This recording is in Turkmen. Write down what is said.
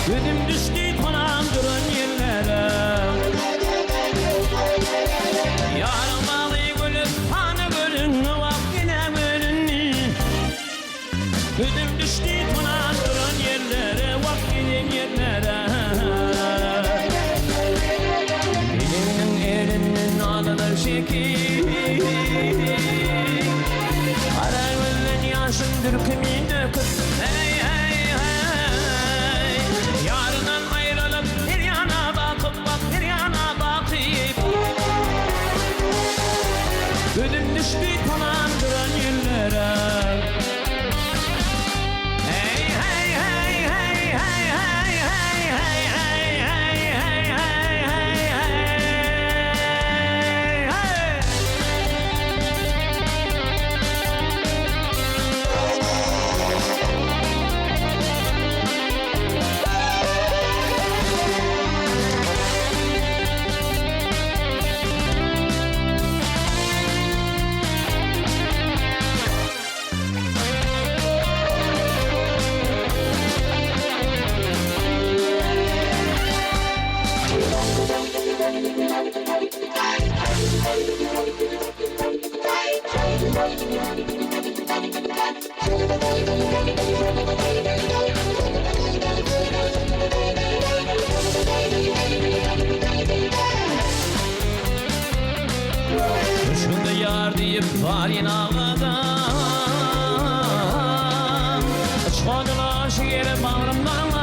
Gözüm düşdi tonam duran ýerlere. Ýaryň bagy gülüp, hany gölün, wah ýene gölündi. Gözüm düşdi tonam duran ýerlere, wah giden ýerlere. Geliniň elinden alylar şekil. Gara gözden ýaşyn dürkümi döküp, Heý, heý, heý. Ýaryndan aýrylyp, her ýana bakyp, bak, her ýana bakyp. Gözüm düşdi tanan duran ýüllere. Heý, heý, heý, heý, heý, heý, heý, heý, heý, heý, heý, heý, heý, heý, heý. Köşgünde ýar diýip baryn agladan, Çykadylar şigeri bagrymdan.